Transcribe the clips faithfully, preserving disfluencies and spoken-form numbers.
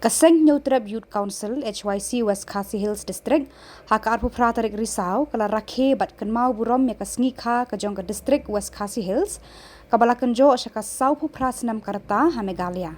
Ka Seng Hynñiewtrep Youth Council, H Y C, West Khasi Hills District, ha ka arphew phra tarik Risaw, ka la rakhe bad kynmaw burom ïa ka sngi kha ka jong ka District West Khasi Hills, kaba la kynjoh sha ka sawphew phra snem ka rta ha Meghalaya.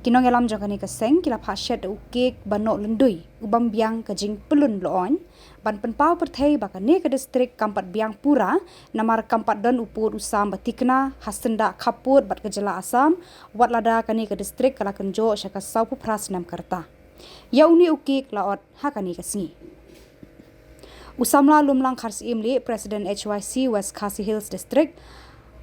Ki nongïalam jong kane ka seng ki la phah shet da u cake ba noh lyndui, u bym biang ka jingpyllun lyoh, ban pynpaw pyrthei ba kane ka district kam pat biang pura, namar kam pat don u pud u sam ba thikna ha syndah khappud bad ka jylla Assam, wat lada kane ka district ka la kynjoh sha ka sawphew phra snem ka rta. Ïa une u cake la ot ha kane ka sngi. U samla Lumlang Kharsyiem Lieh, President H Y C West Khasi Hills District,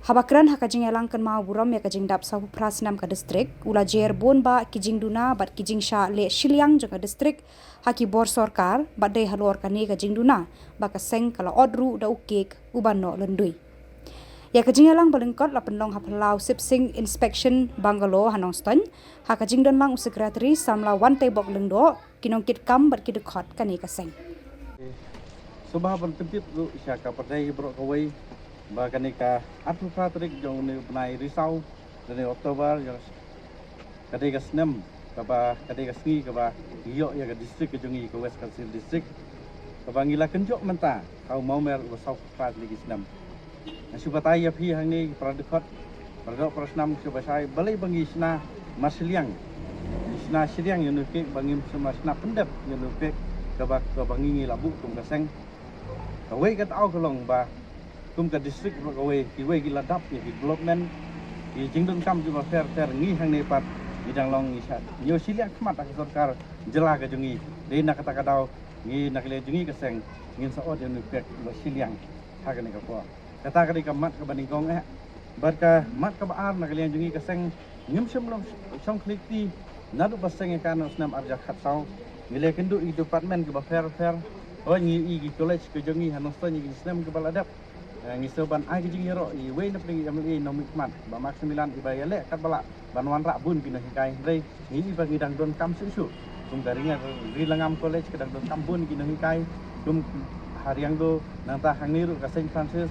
haba kren ha ka jingïalang kynmaw burom ïa ka jingdap sawphew phra snem ka district, u la jer bun bah ki jingduna bad ki jingshah leh shiliang jong ka district ha ki bor sorkar, bad dei halor kane ka jingduna ba ka seng ka la ot ruh da u cake uba noh lyndui. Ïa ka jingïalang ba lyngkot la pynlong ha phyllaw Sip Sing Inspection Bungalow ha Nongstoiñ, ha ka jingdon lang u Secretary samla Wanteibok Lyngdoh, ki nongkitkam bad ki dkhot kane ka seng. Sngewbha ban pyntip ruh sha ka pyrthei baroh kawei ba kane ka arphew phra tarik jong une u bnai Risaw, une u October, jong ka dei ka snem kaba, ka dei ka sngi kaba ngi ïoh ïa ka district ka jong ngi, ka West Khasi Hills District, kaba ngi la kynjoh mynta ha u Mawmer uba sawphew phra tylli ki snem. Nga shu batai ïa phi hangne para dkhot, para doh para snam, shu batai balei ba ngi shna marshiliang, ngi shna shiliang ïa une u cake, ba ngim shym la shna pyndep ïa une u cake kaba, kaba ngi, ngi la buh kum ka seng. Kawei ka daw ka long ba kum ka district baroh kawei, kiwei ki la dap ïa ki development, ki jingdonkam kiba pher pher, ngi hangne pat ngi dang long ngi shah ñiew shiliang khmat ha ka sorkar jylla ka jong ngi. Dei na kata ka daw ngi na ka liang jong ngi ka seng ngin sa ot ïa une u cake uba shiliang ha kane ka por. Kata ka dei ka mat kaba nyngkong eh. Bad ka mat kaba ar na ka liang jong ngi ka seng, ngim shym la shong khlieh kti naduh ba seng ïa ka na u snem ar hajar khatsaw. Ngi la ïakynduh ïa ki department kiba pher pher. Hooid, ngi ïohi ki college ka jong ngi ha Nongstoiñ ïa ki snem kiba la dep. Eh, ngi sngew ban ai ka jingïaroh ïa iwei na pdeng i M L A Nongmihkhmat, Bah Maximilan, iba ïaleh katba lah ban wanrah bun ki nonghikai. Hynrei ngi ïohi ba ngi dang donkam shuh shuh. Kum ka Ri Nga-, Rilangam College ka dang donkam bun ki nonghikai. Kum ha Riangdo, nangta hangne ruh ka Saint Francis,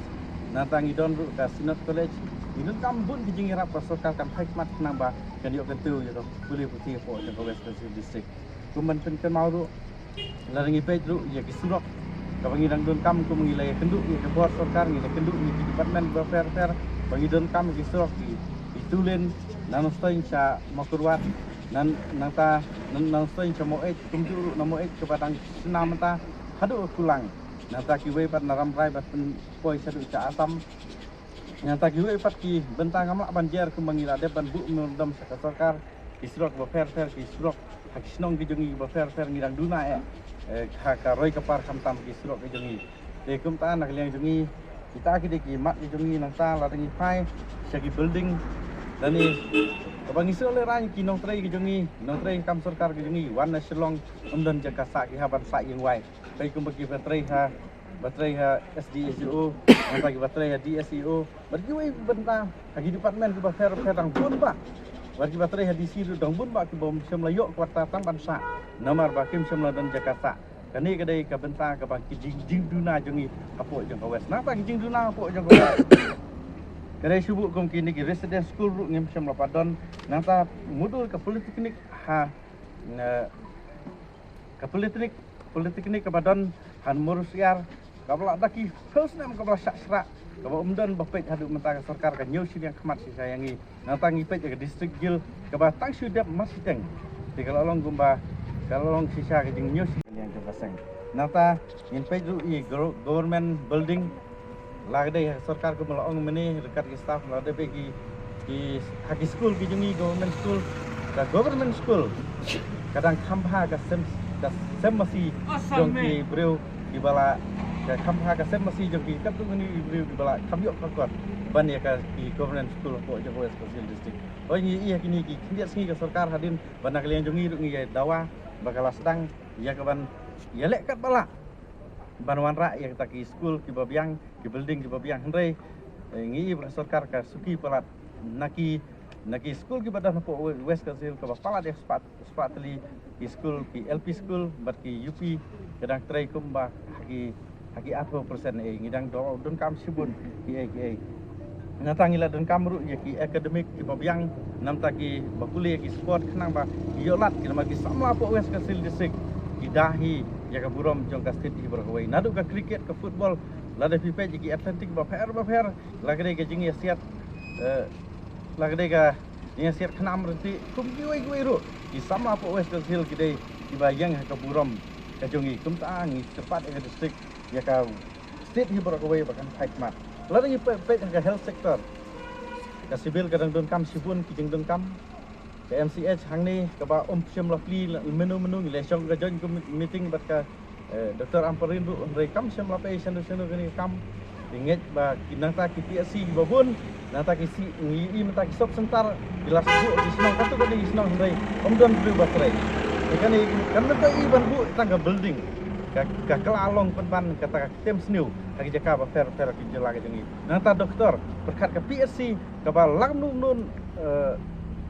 nangta ngi don ruh ka Synod College. Ngi donkam bun ki jingïarap ba sorkar kan phai khmat khnang ba kan ïoh kyntiew ïa ka pule puthi hapoh jong ka West Khasi Hills District. Kum ban pynkynmaw ruh, lada ngi peit ruh ïa ki surok kaba ngi dang donkam, kum ngi la ïakynduh ïa ka bor sorkar, ngi la ïakynduh ïa ki department ba pher pher ba ngi donkam ïa ki surok, ki, ki two lane na Nongstoiñ sha Mawkyrwat, nan, nangta na, na Nongstoiñ sha Maweit, kumjuh ruh na Maweit kaba dang shna mynta haduh Kulang. Nangta kiwei pat na Rambrai ba pynpoi shaduh sha Assam. Nangta kiwei pat ki bynta ngam lah ban jer kumba ngi la dep ban buh memorandum sha ka sorkar, ki surok ba pher pher, ki surok ha ki shnong ki jong ngi ba pher pher ngi dang duna eh, eh, ha ka roi ka par khamtam ki surok ki jong ngi. Te kumta na ka liang jong ngi, kita ki dei ki mat ki jong ngi, nangta lada ngi phai sha ki building lane kaba ngi shu lehraiñ, ki nongtrei ki jong ngi, nongtrei kam sorkar ki jong ngi wan na Shillong, ym don jaka sah, ki hap ban sah ïing wai. Peit kumba kiba trei ha, ba trei ha S D S E O, nangta kiba trei ha D S E O, bad kiwei bynta ha ki department kiba pher pher dang bun bah. Bad kiba trei ha D C ruh dang bun bah kiba ym shym la ïoh quarter tang ban sah, namar ba kim shym la don jaka sah. Kane ka dei ka bynta kaba ki jing, jingduna jong ngi hapoh jong ka West. Nangta ki jingduna hapoh jong ka West ka dei shu buh kum kine ki residence school ruh ngim shym la pat don. Nangta mudui ka polytechnic ha, eh, ka polytechnic, polytechnic kaba don ha Mawryngkneng, kaba la da ki phew snem kaba la shah shrah, kaba ym don ba peit haduh mynta ka sorkar ka ñiew shiliang khmat shisha ïa ngi. Nangta ngi peit ïa ka district jail kaba tang shu dep mar shiteng. Te ka la long kumba, ka la long shisha ka jingñiew shiliang jong ka seng. Nangta ngin peit ruh ïa gov-, government building. La ka dei ha sorkar kumba la ong mynne ryngkat ki staff, la dep ki, ki, ha ki school ki jong ngi, government school. Ka government school ka dang kham bha ka sem, ka sem masi jong ki briew kiba la, ka kham bha ka sem masi jong ki katto katne ki briew kiba la kham ïoh ka kot ban ïa ka ki government school hapoh jong ka West Khasi Hills District. Hooid, ngi ïa kine ki khyndiat sngi ka sorkar hadien ba na ka liang jong ngi ruh ngi ïa dawa ba ka la sdang ïa ka ban ïaleh katba lah ban wanrah ïa kita ki school kiba biang, ki building kiba biang, hynrei, eh, ngi ïa ba ka sorkar ka suki palat na ki, na ki school kiba don hapoh West Khasi Hills kaba palat ïa spah, spah tylli ki school, ki L P school bad ki U P, ka dang trei kumba ha ki, ha ki arphew percent eh, ngi dang don, donkam shibun ki eh, ki eh. Nangta ngi la donkam ruh ïa ki academic kiba biang, nangta kiba pule ïa ki sport khnang ba ki ïoh lad, ki namar ki samla hapoh West Khasi Hills District ki da hi ïa ka burom jong ka state hi baroh kawei. Naduh ka cricket, ka football, lada phi peit ïa ki athletic bapher bapher, la ka dei ka jingïasiat, eh, la ka dei ka jingïasiat khnam rynti, kum kiwei kiwei ruh ki samla hapoh West Khasi Hills ki dei kiba ïeng ha ka burom ka jong ngi. Kumta ngi kyrpad ïa ka district, ïa ka state hi baroh kawei ba kan phai khmat. Lada ngi peit, peit ha ka health sector, ka civil ka dang donkam shibun ki jingdonkam. Ka M C H hangne kaba ym shym la plie la mynno mynno, ngi la shong ka joint commi-, meeting bad ka, eh, Doctor Ampareen ruh, hynrei kam shym la pei shano shano kane ka kam. Te ngeit ba ki nangta ki P H C kiba bun, nangta ki C, ngi ïohi mynta ki sub center ki la shu buh ki shnong, katto katne ki shnong, hynrei ym don briew ba trei. Te kane kan myntoi ban buh tang ka building, ka, ka kylla long pynban kata ka kem sniew ha ki jaka bapher bapher ki jylla ka jong ngi. Nangta doktor, pyrkhat ka P H C kaba la kumno kumno, eh,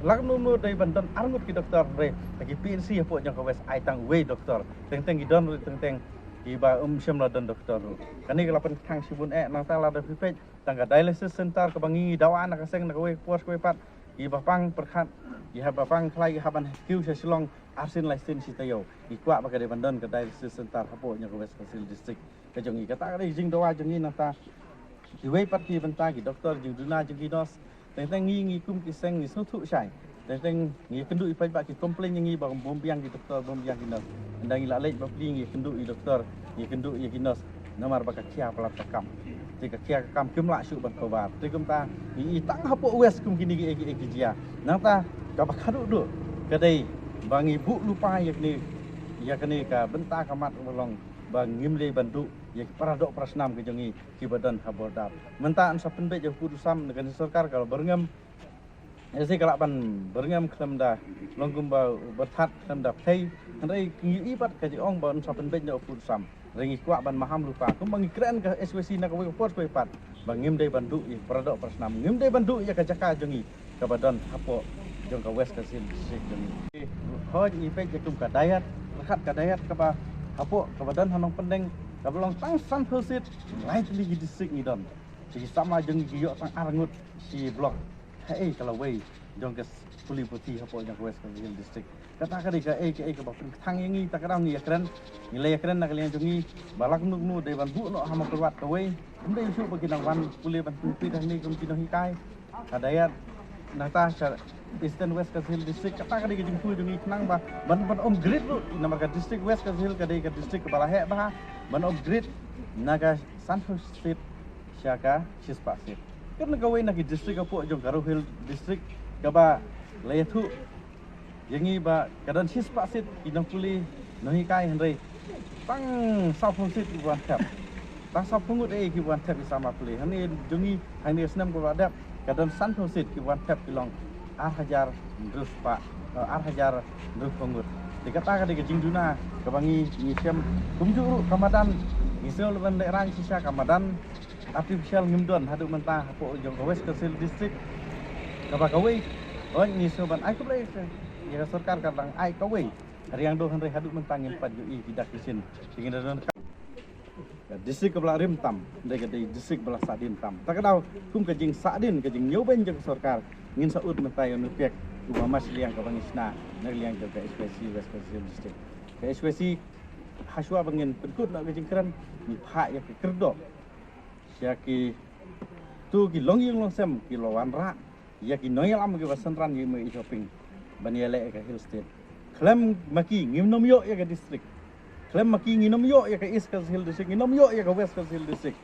la kumno kumno dei ban don arngut ki doktor, hynrei ha ki P H C hapoh jong ka West ai tang uwei doktor. Teng teng ki don ruh teng teng kiba ym shym la don doktor ruh. Kane ka la pynkthang shibun eh. Nangta lada phi peit tang ka dialysis center kaba ngi, ngi dawa na ka seng na kawei ka por kawei pat, kiba pang pyrkhat, ki haba pang khlaiñ, ki haba kiew sha Shillong arsien laisien shi taïew. Ngi kwah ba ka dei ban don ka dialysis center hapoh jong ka West Khasi Hills District ka jong ngi. Kata ka dei jingdawa jong ngi. Nangta kiwei pat ki bynta, ki doktor, jingduna jong ki nurse, teng teng ngi, ngi kum ki seng ngi sngewthuh shai. Teng teng ngi kynduh ïa paidbah ki complain ïa ngi ba bym biang ki doktor, bym biang ki nurse. Ynda ngi la leit ba plie ngi kynduh ïa doktor, ngi kynduh ïa ki nurse, namar ba ka khia palat ka kam. Te ka khia ka kam kim lah shuh ban cover. Te kumta ngi i tang hapoh West kum kine kiei kiei ki jia. Nangta kaba khadduh duh ka dei ba ngi buh lypa ïa kane, ïa kane ka bynta ka mat ba long ba ngim dei ban duh ïa ki para doh para snam ka jong ngi kiba don ha border. Mynta yn sa pynbeit ïa u pud u sam na kane sorkar ka la byrngem. Ïa shi ka lah ban byrngem khlem da long kumba u byrthat khlem da pei. Hynrei ngi i pat ka jingong ba yn sa pynbeit ïa u pud u sam. Hynrei ngi kwah ban maham lypa kumba ngi kren ka H Y C na kawei ka por kawei pat, ba ngim dei ban duh ïa para doh para snam, ngim dei ban duh ïa ka jaka jong ngi kaba don hapoh jong ka West Khasi Hills District jong ngi. Hooid ngi peit ïa kum ka Dayat, pyrkhat ka Dayat kaba hapoh kaba don ha Nongpyndeng kaba long tang sanphew seat, lai tylli ki district ngi don. Ki samla jong ngi ki ïoh tang arngut shi block. Haei ka lawei jong ka pule puthi hapoh jong ka West Khasi Hills District. Kata ka dei kaei kaei kaba pynthang ïa ngi, ta ka daw ngi ïakren, ngi la ïakren na ka liang jong ngi ba la kumno kumno dei ban buh noh ha Mawkyrwat kawei. Ym dei shuh ba ki nang wan pule ban pynpeit hangne kum ki nonghikai. Ka Dayat, nangta sha Eastern West Khasi Hills District, kata ka dei ka jingpur jong ngi khnang ba ban, ban upgrade ruh, namar ka district West Khasi Hills ka dei ka district kaba la heh bha, ban upgrade na ka sanphew seat sha ka shispah seat. Kane kawei na ki district hapoh jong ka Garo Hills District kaba la ïathuh ïa ngi ba ka don shispah seat ki nongpule nonghikai, hynrei tang sawphew seat kiba wan thep. Tang sawphew ngut eh kiba wan thep ki samla pule. Hangne jong ngi, hangne snem kaba la dep ka don sanphew seat kiba wan thep ki long ar hajar hynriewspah, eh, ar hajar hynriewphew ngut. Te kata ka dei ka jingduna kaba ngi, ngi shem. Kumjuh ruh ka madan, ngi sngewlem ban lehrain shisha, ka madan artificial ngim don haduh mynta hapoh jong ka West Khasi Hills District. Kaba kawei, hooid ngi sngew ban ai khublei ïa ka sorkar ka dang ai kawei ka riangdo, hynrei haduh mynta ngim pat ïohi ki dak ki shin. Te ngi da don ka, ka district kaba la rim tam, dei ka dei district ba la sahdien tam. Ta ka daw kum ka jingsahdien, ka jingñiewbeiñ jong ka sorkar, ngin sa ud mynta ïa u nongpeit uba mashiliang kaba ngi shna na ka liang jong ka H Y C West Khasi Hills District. Ka H Y C, hashwa ba ngin pynkut noh ka jingkren, ngi phah ïa ka kyrdoh sha kito ki longïing longsem kiba la wanrah ïa ki nongïalam kiba synran ïa i Mei Ïew Ping ban ïaleh ïa ka Hill State. Khlem ma ki ngim nym ïoh ïa ka district. Khlem ma ki ngim nym ïoh ïa ka East Khasi Hills District, ngim nym ïoh ïa ka West Khasi Hills District.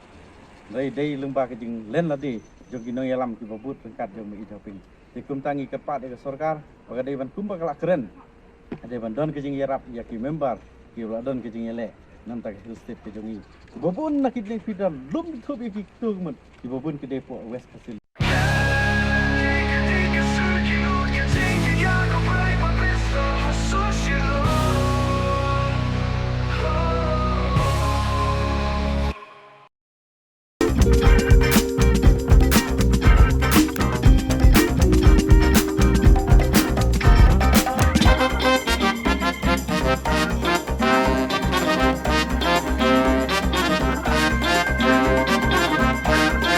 Hynrei dei lyngba ka jinglen lade jong ki nongïalam kiba bud ryngkat jong i Mei Ïew Ping. Te kumta ngi kyrpad ïa ka sorkar ba ka dei ban, kumba ka la kren, ka dei ban don ka jingïarap ïa ki member kiba la don ka jingïaleh na ka bynta ka Hill State ka jong ngi. Kiba bun na ki dei, phi da lum thup ïa ki kito ka mut, kiba bun ki dei hapoh West Khasi Hills.